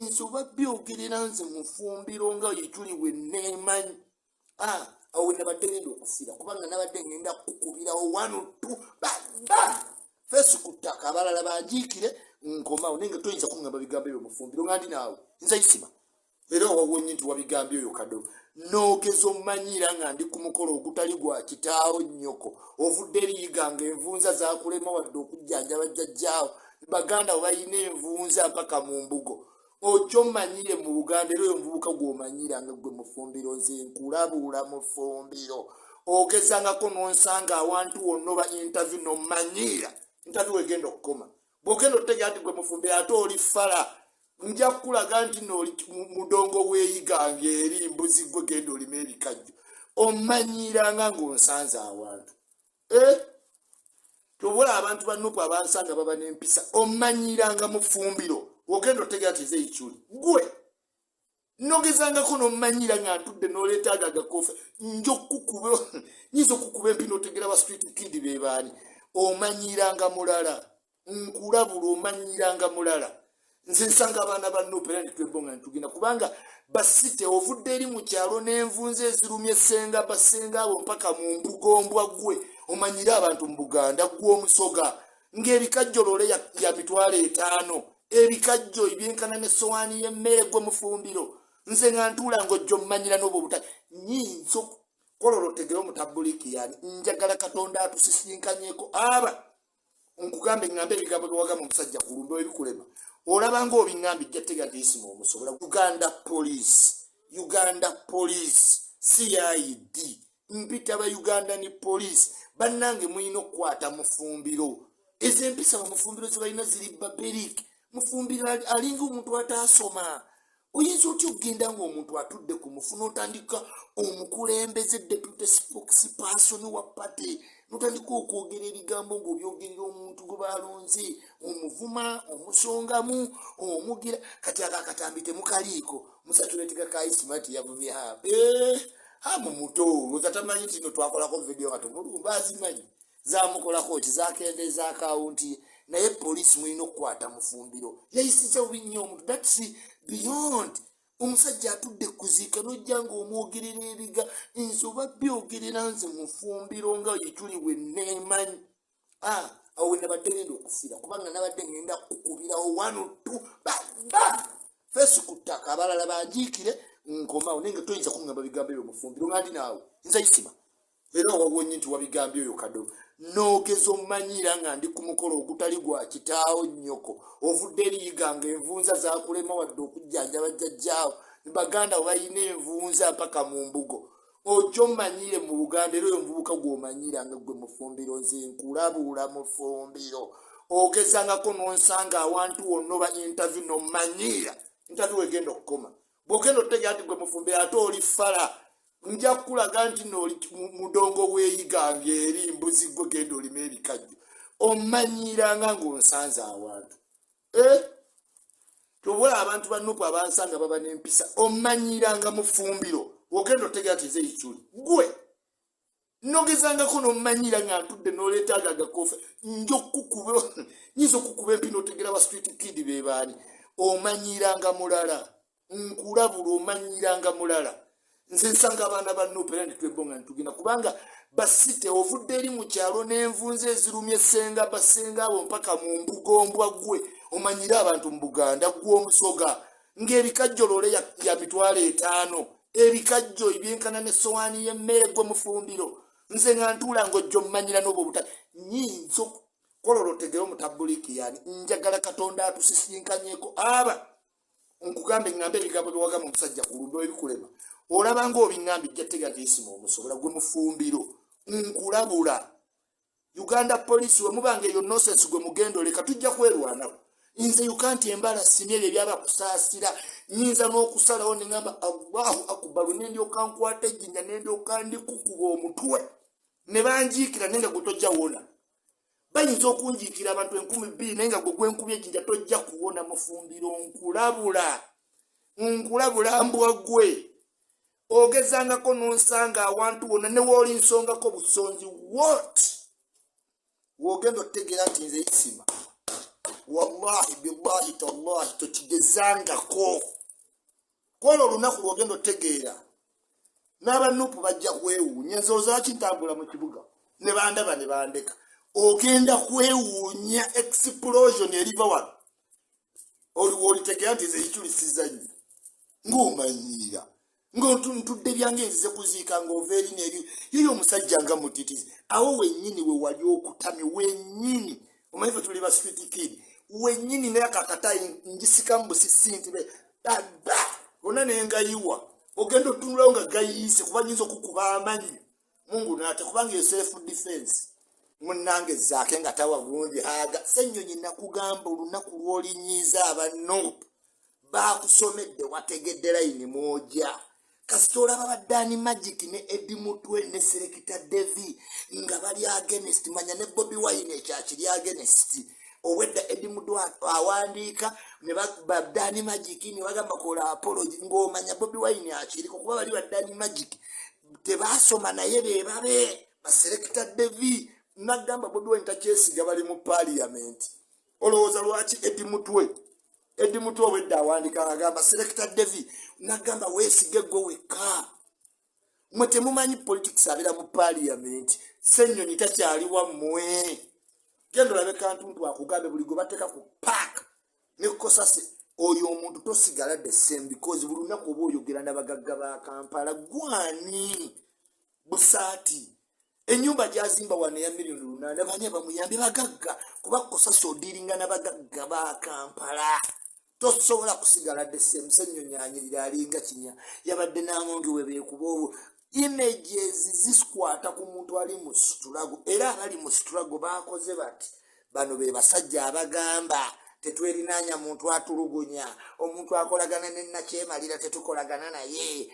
Nze oba byogerera nze mufumbiro nga yituli we neemanyi. Ah, awo nabadde ngenda okufiira kubanga nabadde ngenda kukubirawo one two ba face ku ttaka, abalala banjiikire nkomawo, naye nga toyinza kuŋŋamba bigambo ebyo mufumbiro nga ndi naawe. Nze Isima era wawonye nti wabigambye oyo kado noogeza ommanyiira nga ndi ku mukolo ogutali gwa kitaawo nnyoko. Ovudde eriyiga nga envunza zakulema wadde okujjanjaba jjajjaawo. Baganda bo balina envunza mpaka mu mbugo. Ojja omanyire mu Buganda era oyo omuvubuka gw'omanyiira nga gwe mufumbiro. Nze nkulabula, mufumbiro, ogezangako n'onsanga awantu wonna oba interview n'omanyiira, interview wegenda okukoma. Bw'ogenda otegeera nti gwe mufumbiro ate oli fala, nja kukulaga nti nooli mudongo weeyiganga eri mbuzi gwe genda olima ebikajjo. Omanyiiranga ng'onsanze awantu, eh? Tobola abantu ba NUP abansanga baba n'empisa. Omanyiiranga mufumbiro, ogenda otegeera nti nze Ikyuli gwe nogezangako n'omanyiira nga ntudde n'oleeta ago agakofe, nja okukuba, nyinza okukuba empi n'otegera ba street kid be baani. Omanyiiranga mulala, nkulabula, omanyiiranga mulala. Nze nsanga abaana ba NUP era netwebonga netugenda kubanga basite ovudde eri mu kyalo n'envunza ezirumye senga basenga abo mpaka mu mbugombwa gwe omanyire abantu mu Buganda gwe omusoga ng'ebikajjo loole ya 50,000, ebikajjo ebyenkana n'essowaani y'emmere. Gwe mufumbiro, nze nga ntuula ng'ojja omumanyira n'obwo obuta nyinza kololo tegere omutabuliiki yani. Njagala Katonda atusisinkanyeko aba nkugambe ŋŋambe ebigambo byewagamba omusajja kulumbe ebikulema olaba ng'obiŋŋambe ejja tega nti Isima omusobola. Uganda Police, Uganda Police, CID, mpita ba Uganda ni police bannange, mulina okukwata mufumbiro. Ezo empisa bamufumbiro zebalina ziri barbaric. Mufumbiro alinga omuntu ataasoma. Oyinza otya okugenda ngaomuntu atudde ku mufu n'otandika omukulembeze, deputy spokesperson wa party, n'otandika okwogera ebigambo ng'obyogerera omuntu gwe balonze, omuvuma, omusongamu, omugira? Kati ako akatambi temukaliiko musatuletika ka Isima ti yavumye hamu muto oza tamanyi nti no twakolako video nga tumulumba, azimanyi zamukolako ki, zakendeeza akawunti ye. Naye poliisi mulina okukwata mufumbiro, yayisiza bubi nnyo omuntu. That's beyond. Omusajja atudde kuziika nojja ngaomwogerera ebiga. Nze oba byogerera nze mufumbiro nga yituli we neemanyi. Ah, awo we nabadde ngenda okufiira kubanga nabadde ngenda kukubirawo one two ba face ku ttaka, abalala banjiikire nkomawo, naye nga toyinza kuŋŋamba bigambo ebyo mufumbiro nga ndi naawe. Nze Isima era wawonye nti wabigambye oyo kado noogeza omumanyiira nga ndi ku mukolo ogutali gwa kitaawo nnyoko. Ovudde eriyiga nga envunza zakulema wadde okujjanjaba jjajjaawo. Baganda bo balina envunza mpaka mu mbugo. Ojja omanyire mu Buganda era oyo omuvubuka gw'omanyiira nga gwe mufumbiro. Nze nkulabula, mufumbiro, ogezangako n'onsanga awantu wonna oba interview n'omanyiira, interview wegenda okukoma. Bw'ogenda otegeera nti gwe mufumbiro ate oli fala, nja kukulaga nti nooli mudongo weeyiganga eri mbuzi gwe genda olima ebikajjo. Omanyiiranga ng'onsanze awantu, eh? Tobola abantu ba NUP abansanga baba n'empisa. Omanyiiranga mufumbiro, ogenda otegeera nti nze Ikyuli gwe nogezangako n'omanyiira nga ntudde n'oleeta ago agakofe, nja okukuba, nyinza okukuba empi n'otegera ba street kid be baani. Omanyiiranga mulala, nkulabula, omanyiiranga mulala. Nze nsanga abaana ba NUP era netwebonga netugenda kubanga basite ovudde eri mu kyalo n'envunza ezirumye senga basenga abo mpaka mu mbugombwa gwe omanyire abantu mu Buganda gwe omusoga ng'ebikajjo loole ya 50,000, ebikajjo ebyenkana n'essowaani y'emmere. Gwe mufumbiro, nze nga ntuula ng'ojja omumanyira n'obwo obuta nyinza kololo tegere omutabuliiki yani. Njagala Katonda atusisinkanyeko aba nkugambe ŋŋambe ebigambo byewagamba omusajja kulumbe ebikulema olaba ng'obiŋŋambe ejja tega nti Isima omusobola. Gwe mufumbiro, nkulabula, Uganda Police, we mubanga eyo nonsense gwe mugendo leka tujja kwerwanako. Nze yukanti embala simye ebyo ebyabakusaasira, nyinza n'okusalawo ne ŋŋamba Allahu akubaru, ne ndyoka nkwata ejjinja ne ndyoka ndikukuba omutwe ne banjiikira, naye nga gwe tojja wona. Bayinza okunjiikira abantu 2000, naye nga gwe gwenkubye ejjinja tojja kuwona. Mufumbiro, nkulabula, nkulabula, mbwa gwe ogezangako n'onsanga awantu wonna ne wooli nsongako busonzi what wogenda otutegeera nti nze Isima. Wallahi, billahi, tallahi, tokigezangako. Kwolwo olunaku lwogenda otegeera n'aba NUP bajja kwewuunya. Nsowooza lwaki ntambula mu kibuga ne bandaba ne bandeka. Ogenda kwewuunya explosion eriva wano. Oliwo olitegeera nti nze iculisiza nnyo ng'omanyiira ng'ntudde byange, nzize kuziika ng'ova eri n'eri yoyo omusajja nga mutitizi. Awo wennyini we wali okutamye wennyini. Omanyi fe tuli ba street kid wennyini, naye akakatayi ngisikamu busisi nti ba gonna nengayiwa. Ogenda otunulawo nga gayiise, kuba nyinza okukuba amanyi mungu naate, kubanga eyo self defense. Munnange Zaake nga tawa gundi haga Ssennyonyi. Nakugamba olunaku lw'olinyiiza aba NUP bakusomedde, wategedde layini mwojja. Kasita olaba ba Dan Magic ne Eddie Mutwe ne Selector Davie nga bali against, manya ne Bobi Wine ekyakiri against. Obwedda Eddie Mutwe awandiika ne ba Dan Magic ne bagamba kola apology, ng'omanya Bobi Wine akiriko, kuba bali ba Dan Magic tebasoma naye be babe ba Selector Davie. Nagamba Bobi Wine takyesiga bali mu parliament. Olowooza lwaki Eddie Mutwe, Eddie Mutwe obwedda awandika agamba Selector Davie, nagamba weesige gwe wekka, mwe temumanyi politics abeera mu parliament. Ssennyonyi takyali wammwe. Genda olabe Kantuntu akugambe buli gwe bateeka ku paak ne kosase oyo omuntu tosigala the same, because buli lunaku oba oyogera n'abagagga ba Kampala. Gwani Busaati enyumba gyazimba wano eya miliyoni 8, bani abamuyambye? Bagagga, kuba kosase odiringa n'abagagga ba Kampala, tosobola kusigala the same. Ssennyonyi anyirira alinga kinya yabadde n'amongi we beekuba obwo. Images zisikwata ku muntu ali mu struggle, era abali mu struggle bakoze bati. Bano be basajja abagamba tetwerinaanya muntu atulugunya omuntu akolagana ne nakyemalira, tetukolagana naye.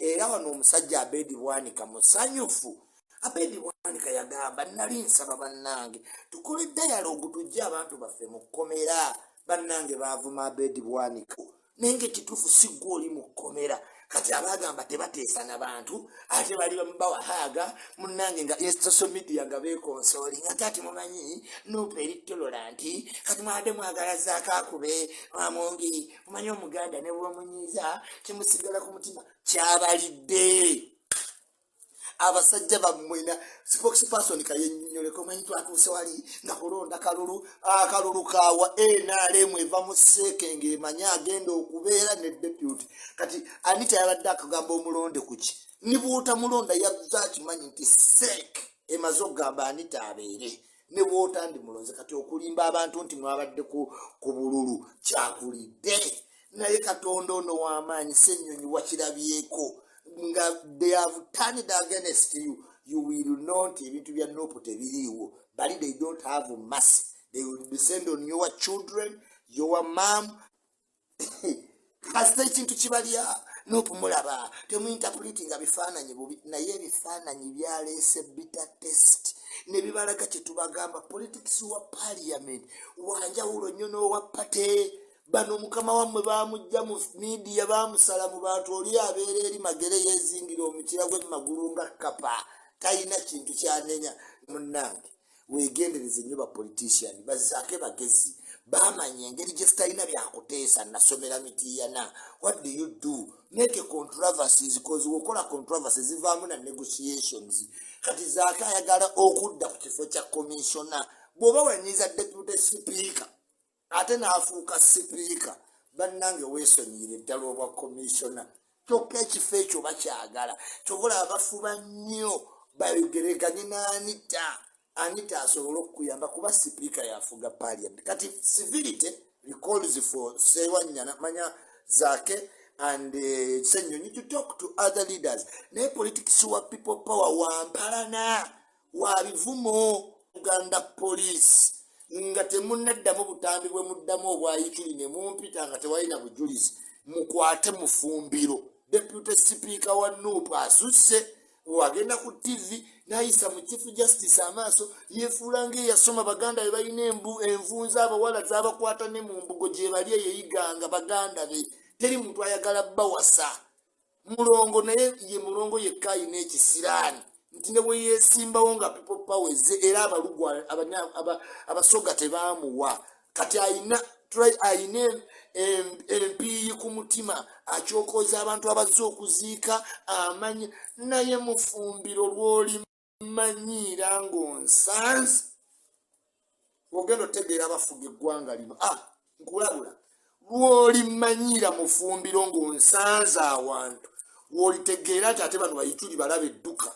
Era wano omusajja Abedi Bwanika musanyufu. Abedi Bwanika yagamba, nali nsaba bannange tukole dialogue, tujje abantu baffe mu kkomera. Bannange baavuma Abedi Bwanika, naye nga ekituufu si gwe oli mu kkomera. Kati abagamba tebateesa na bantu, ate bali bawahaaga munnange nga social media nga beekonsoli nga taati mumanyi NUP eri tolerant. Kati mwabadde mwagala zaako akube Amongi. Mumanyi Omuganda ne bwomunyiiza kimusigala ku mutima. Kyabalidde abasajja bammwena. Spokesperson kayennyoleko, omanyi twatuuse wali nga kulonda kalulu, akalulu kawa NRM eva mu seeke ng'emanyi agenda okubeera ne deputy. Kati Anita yabadde akagamba omulonde kuki? Nibwotamulonda yazze akimanyi nti seek emaze okugamba Anita abeere, ne bwotandi mulonze. Kati okulimba abantu nti mwabadde ku bululu kyakulidde. Naye Katonda ono w'amaanyi. Ssennyonyi wakirabyeko nga they have turned against you. You will know nti ebintu bya NUP tebiriiwo. Bali they don't have mercy, they will descend on your children, your mom. Kasita ekintu kibalya NUP mulaba temuinterpretinga bifaananyi bubi, naye ebifaananyi byaleese bitter taste ne bibalaga kyetubagamba. Politics wa parliament wanjawulo nnyo n'owa party. Bano mukama wammwe bamugja mu media, bamusala mu bantu. Oli abeera eri Magere yezingira omukira gw'emagulu nga kapa, talina kintu kyanenya. Munnange wegendereze nnyo ba politician bazaake bagezi, bamanya engeri gye sitalina byakuteesa. Nasomera Mitiyana. What do you do? Make controversies, 'cause wokola controversy zivaamu na negotiations. Kati Zaake ayagala okudda ku kifo kya commissioner. Bw'oba wanyiza deputy speaker ate n'afuuka sipiika, bannange weesonyiire ddala obwa commissioner. Kyokka ekifo ekyo bakyagala. Kyobulaba bafuba nnyo bayogereganye n'Anita, Anita asobole okukuyamba, kuba sipiika yafuga parliament. Kati civility recalls for Sewanyana, manya Zake and Senyonyi to talk to other leaders. Naye politics wa People Power wampalana wa bivumo. Uganda Police nga temunaddamu butambi bwe muddamu obwayituli ne mumpita nga tewalina bujulizi, mukwate Mufumbiro, deputy speaker wa NUP. Asusse wagenda ku TV nayisa mu Chief Justice amaaso, yefuula ngaeyasoma. Baganda be balina envunza, abawala zabakwata ne mu mbugo gye bali eyeyiganga. Baganda be teri muntu ayagala bawasa Mulongo, naye ye Mulongo yekka ayina ekisiraani nti ne bwe yeesimbawo nga People Power ezze, era abalugwa Abasoga tebamuwa. Kati ayina ayina empiiyi ku mutima, akyokoza abantu abazze okuziika amanyi. Naye Mufumbiro, lw'olimanyiira ng'onsanze, ogenda otegeera abafuga eggwanga lino. Ah, nkulabula, lw'olimanyiira Mufumbiro ng'onsanze awantu, w'olitegeera nti ate bano bayituli balaba edduka,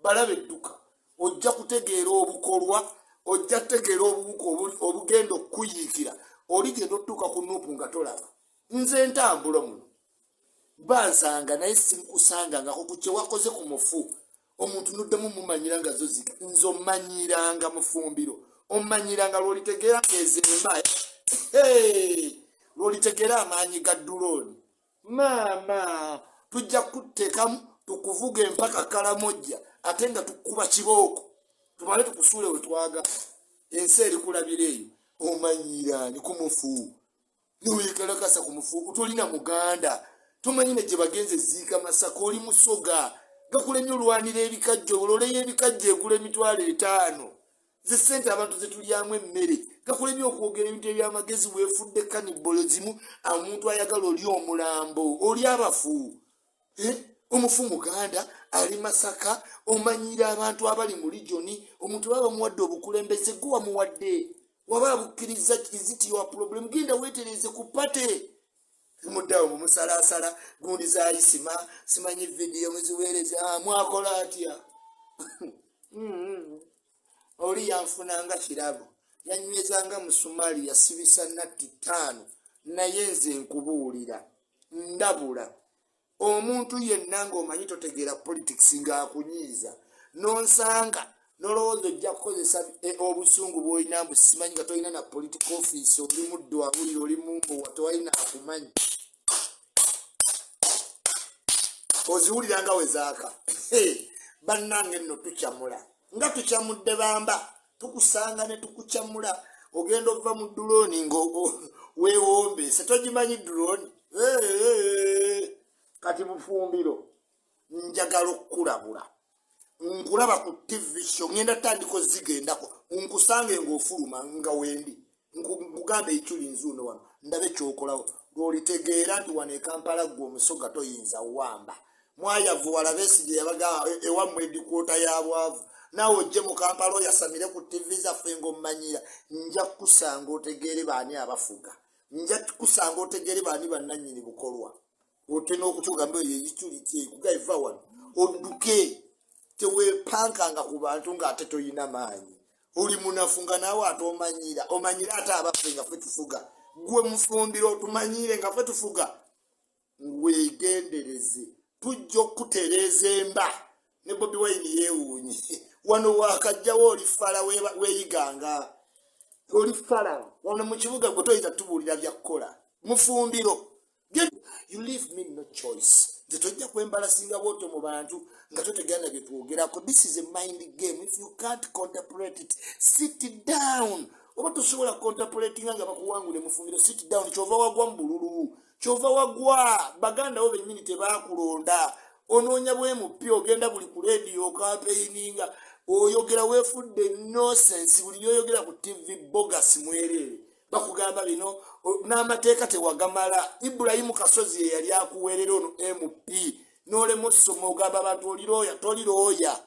balaba edduka. Ojja kutegeera obukolwa, ojja kutegeera obuwuka obugenda okukuyiikira. Oligenda otutuuka ku NUP nga tolaba. Nze ntambula muno, bansanga, naye simukusangangako ku kyewakoze ku mufu. Omuntu noddemu mumanyira nga zo zika. Nze omanyiranga, Mufumbiro, omanyiranga. Lwolitegeera ezemba, lwolitegeera amaanyi ga drone, maama, tujja kuteekamu tukuvuga empaka Kalamojja, ate nga tukuba kibooko, tumale tukusuule we twagala. Ensi erikulabira eyo. Omanyiraani ku mufu newekalakasa ku mufu? Tolina muganda, tomanyi ne gye bagenze ziika Masaka. Oli Musoga, gakulemye olwanira ebikajjo. Ololeyo ebikajjo egula 50,000, ze sente abantu zetulyamu emmere. Gakulemye okwogera ebintu ebyamagezi. Weefudde cannibalism. Omuntu ayagala oli omulambo, oli abafu, eh? Omufu muganda ali Masaka, omanyira abantu abali mu region. Omuntu baba bamuwadde obukulembeze, gwe wamuwadde, waba abukkiriza, is it your problem? Genda weetereze ku party. Muddawo mumusalasala gundi zayisima, simanyi video muziweereza. Ah, mwakola atya? Oli yanfunanga kirabo, yanywezanga musumaali, yasibisa natti 5. Naye nze nkubuulira, ndabula omuntu yenna ng'omanyi totegeera politics, ng'akunyiiza, nonsanga nolowooza ojja kukozesa obusungu bw'olina, mbu simanyi, nga tolina na political office, oli muddo awulira, oli mumbowa, tewalina akumanyi. Oziwulira nga wezaaka. Bannange nno tukyamula nga tukyamudde bamba, tukusanga ne tukukyamula. Ogenda ova mu drone nga weewombeese, togimanyi drone. Kati Bufumbiro, njagala okukulabula. Nkulaba ku TV show, ngenda tandika ozigendako, nkusange ng'ofuluma nga wendi, nkugambe ekyuli nzuuno wano, ndabe kyokolawo. Lwolitegeera nti wano e Kampala gwe Omusoga toyinza wamba. Mwayavuwala, Besigye yabaga ewammwe edikwota ya bwavu. Naawe ojje mu Kampala oyasamire ku TV zaffe ng'omumanyira. Nja kukusanga otegeere baani abafuga, nja kusanga otegeere baani bannannyini bukolwa. Otena okukyogamba eyo eyikyuliti ekugaiva wano, odduke. Teweepankanga ku bantu ng'ate toyina maanyi, oli munafu, nga naawe ate omanyira, omanyire ate abaffe nga ffe tufuga. Gwe Mufumbiro, otumanyire nga ffe tufuga. Weegendereze, tujja okutereeza emba ne Bobi Wine. Yeewuunye wano wakajjawo, oli fala, weeyiganga oli fala wano mu kibuga. Gwe toyinza tubuulira bya kukola, Mufumbiro. You leave me no choice. Nze tojja kwembalasinga bwotyo mu bantu nga totegana bye twogerako. This is a mind game. If you can't contemplate it, sit down. Oba tosobola contemplatinga nga bakuwangule, Mufumbiro, sit down. Kyova wagwa mu bululu, kyova wagwa. Baganda bo bennyini tebakulonda. Onoonya bwemupi, ogenda buli ku rediyo okampeininga, oyogera, weefudde nonsense. Buli byoyogera ku TV bogus, mwereere. Bakugamba bino n'amateeka tewagamala. Ibulayimu Kasozi ye yali akuweerera ono MP, n'olema osoma. Ogamba abantu oli looya, toli looya.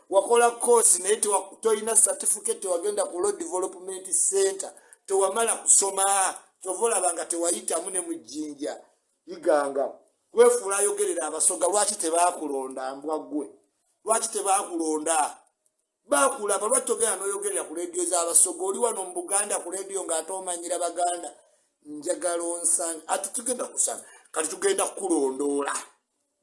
Wakola course naye tolina certificate, tewagenda ku Law Development Center, tewamala kusoma. Kyova olaba nga tewayitamu ne mujjinja. Iganga weefuula ayogerera Abasoga. Lwaki tebakulonda, mbwa ggwe? Lwaki tebakulonda? Bakulaba. Lwaki togenda n'oyogerera ku rediyo z'Abasoga? Oli wano mu Buganda ku rediyo ng'ate omanyira Baganda. Njagala onsange, ate tugenda kusanga. Kati tugenda kukulondoola,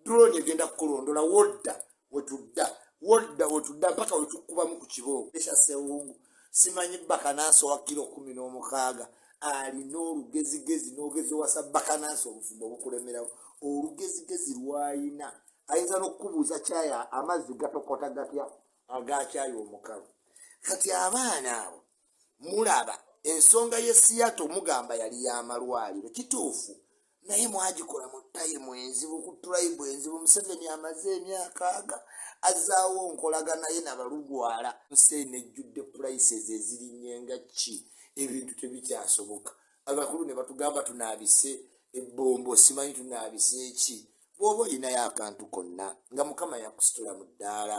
drone egenda kukulondoola. Wodda wetudda, wodda wetudda, mpaka wetukubamu ku kibooko. Esha Sewungu, simanyi bakanansi owa kilo 16 alina olugezigezi n'ogezowasa bakanansi, obufumbo obukulemerawo. Olugezigezi lwayina, ayinza n'okukubuuza kyaya amazzi gatokota gatya agakyayi omukalu. Kati abaana abo mulaba ensonga ye Seattle, mugamba yali y'amalwaliro, kituufu, naye mwagikola mu time enzibu, ku tribe enzibu. Museveni amaze emyaka aga azaawo nkolagana ye nabalugwala. Nsi eno ejjudde prices ezirinnye nga ki. Ebintu tebikyasoboka. Abakulu ne batugamba tunaabise ebbombo, simanyi tunaabise eki. Bw'oba olinayo akantu konna nga Mukama yakusitula mu ddaala,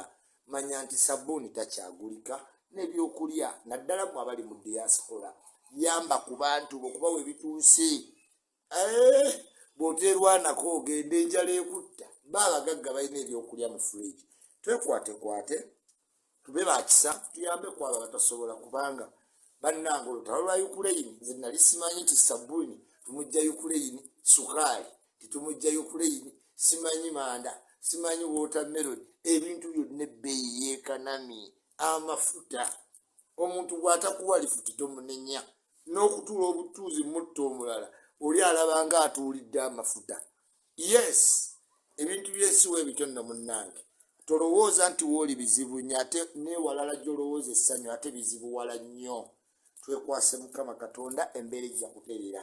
manya nti sabbuuni takyagulika n'ebyokulya, naddala mu abali mu diaspora. Yamba ku bantu bo, kuba we bituuse, eh, bw'oteerwanako ogenda enjala ekutta. Ba abagagga balina ebyokulya mu fridge. Twekwatekwate, tube bakisa, tuyambe ku abo abatasobola, kubanga bannange, olutalo lwa Ukraine, nze nali simanyi nti sabbuuni tumujja Ukraine, sukaali titumujja Ukraine, simanyi manda, simanyi watermelon, ebintu byonna ebbeeyi yeekanami. Amafuta, omuntu bw'atakuwa lifuti tomunenya, n'okutuula obutuuzi mutta omulala oli alaba nga atuulidde amafuta. Yes, ebintu byensiwa ebityo nno. Munnange, tolowooza nti wooli bizibu nnyo, ate neewalala gy'olowooza essanyu ate bizibu wala nnyo. Twekwase Mukama Katonda, embeera ejja kutereera.